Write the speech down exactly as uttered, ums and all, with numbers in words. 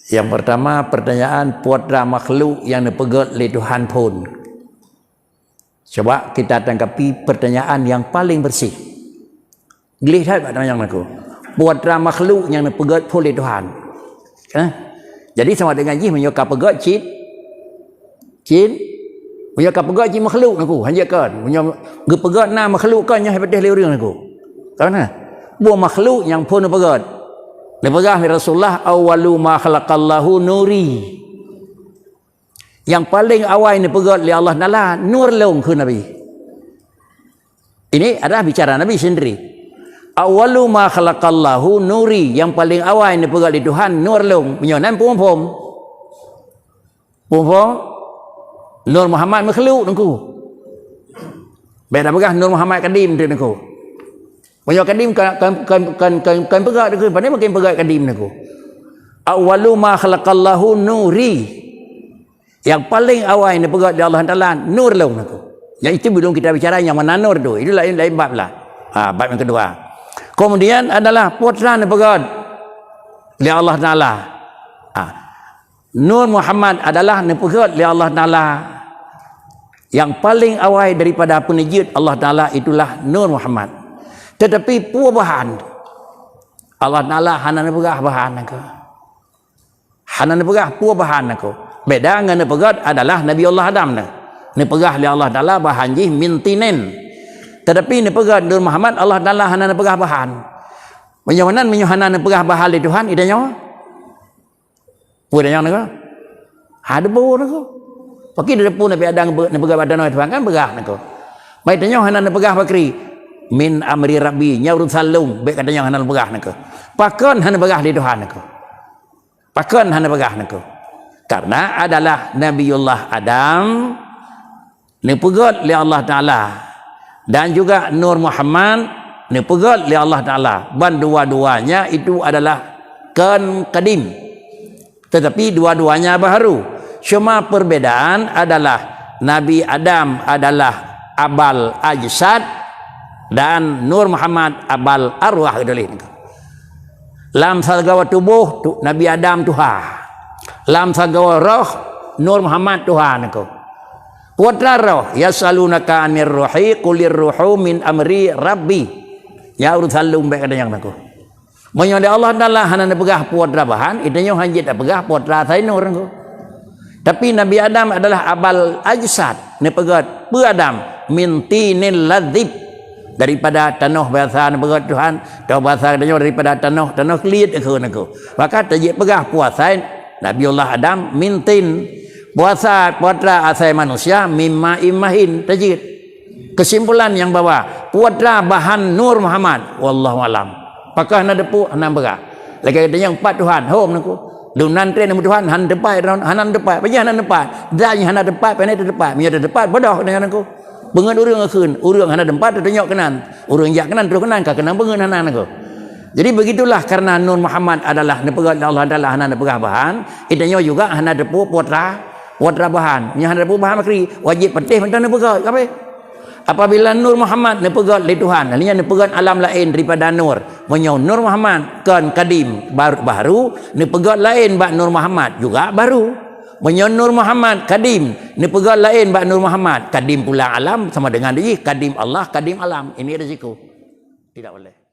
Yang pertama, pertanyaan, peue atra makhluk nyang neupeugét lé Tuhan phon? Coba kita tanggapi pertanyaan yang paling bersih. Gleh that bak tanyong aku. Peue atra makhluk nyang neupeugét phon lé Tuhan? Eh? Jadi sama dengan jih meunyoe ka peugét cit, cit, meunyoe ka peugét cit makhluk aku, hanjeuet kon. Meunyoe geupeugét na makhluk kon nyoe patéh lé ureuëng aku. Ka na? Peue makhluk nyang phon neupeugét? Neupeugah lé Rasulullah, "Awwalu ma khalaqallahu nuri." Nyang paleng awai neupeugét lé Allah Taala nur lôn, kheun Nabi. Ini adalah bicara Nabi sendiri. "Awwalu ma khalaqallahu nuri," nyang paleng awai neupeugét lé Tuhan nur lôn. Meunyoe nan peue muphom? Peue muphom? Nur Muhammad makhluk, Teungku. Bèk tapeugah Nur Muhammad kadim, Teungku. Meunyoe kadim kan, kan, kan, kan, kan, kan peugah, Teungku. Pane mungkin peugah kadim, Teungku. "Awwalu ma khalaqallahu nuri." Nyang paleng awai neupeugét lé Allah Taala nur lôn, Teungku. Nyang itu belum kita bicara nyang mana nur tu. Itu lain, lain bab lah. Ha, bab yang kedua. Kemudian adalah peue atra neupeugét lé Allah Taala. Ha. Nur Muhammad adalah neupeugét lé Allah Taala. Nyang paleng awai daripada peuneujeuet Allah Taala itulah Nur Muhammad. Tetapi peue bahan? Allah Taala hana neupeugah bahan nangka. Hana neupeugah peue bahan nangka. Beda ngon neupeugét adalah Nabi Allah Adam nyan. Neupeugah lé Allah Taala bahan jih min tinin. Tetapi neupeugét Nur Muhammad Allah Taala hana neupeugah bahan. Meunyoe meunan, meunyoe hana neupeugah bahan lé Tuhan, itanyoe? Peue tanyong nangka? Ha, debu nangka. Pakri debu Nabi Adam neupeugah bak tanoh Tuhan kan peugah nangka. Baik tanyoe hana neupeugah pakri. Min amri Rabbi, nyan urusan lôn, bèk ka tanyong hana neupeugah nangka. Pakon hana neupeugah lé Tuhan nangka? Pakon hana neupeugah nangka? Karena adalah Nabiullah Adam neupeugét lé Allah Taala dan juga Nur Muhammad neupeugét lé Allah Taala. Ban dua-duanya itu adalah kon kadim. Tetapi dua-duanya baharu. Cuma perbedaan adalah Nabi Adam adalah abal ajsad dan Nur Muhammad abal arwah, geutuléh nangka. Lam sagoe tuboh tu, Nabi Adam tuha. Lam sagoe roh, Nur Muhammad tuha nangka. Peue atra roh, "Yas'alunaka 'anir ruhi, qulir ruhu min amri Rabbi." Nyan urusan lôn, bèk ka tanyong nangka. Meunyoe di Allah Taala hana neupeugah peue atra bahan, itanyoe hanjeuet tapeugah peue atra asai nur nangka. Tapi Nabi Adam adalah abal ajsad, neupeugét peue Adam, min tinin lazib, daripada tanoh biasa neupeugét Tuhan, tanoh biasa tanyoe daripada tanoh, tanoh kliet keu nangka. Maka tajeuet peugah peue asai Nabiullah Adam min tin. Peue atra, peue atra asai manusia mim ma'im mahin, tajeuet. Kesimpulan nyang bahwa peue atra bahan Nur Muhammad, wallahu alam. Pakon hana teupeu, hana peugah. Lagèe geutanyoe empat Tuhan, hom nangka. Lôn nan trép neumeutuhan, hana teumpat, hana teumpat. Pajan hana teumpat? Dan hana teumpat, pane teumpat. Meunyoe teumpat, bodoh geutanyoe nangka. Beungon ureueng kheun, ureueng hana teumpat, teutunyok keunan. Ureueng jak keunan, troh keunan, ka keunong beungon hana nangka. Jadi begitulah karena Nur Muhammad adalah neupeugah lé Allah Taala hana neupeugah bahan, geutanyoe juga hana teupeu peue atra, peue atra bahan. Meunyoe hana teupeu bahan pakri, wajéb patéh mantong neupeugah, kape? Apabila Nur Muhammad neupeugét lé Tuhan, artinya neupeugét alam laén daripada Nur. Meunyoe Nur Muhammad kon kadim bar-, baharu, neupeugét laén bak Nur Muhammad juga baru. Meunyoe Nur Muhammad kadim, neupeugét laén bak Nur Muhammad, kadim pulang alam sama dengan jih kadim Allah, kadim alam. Ini risiko. Tidak boleh.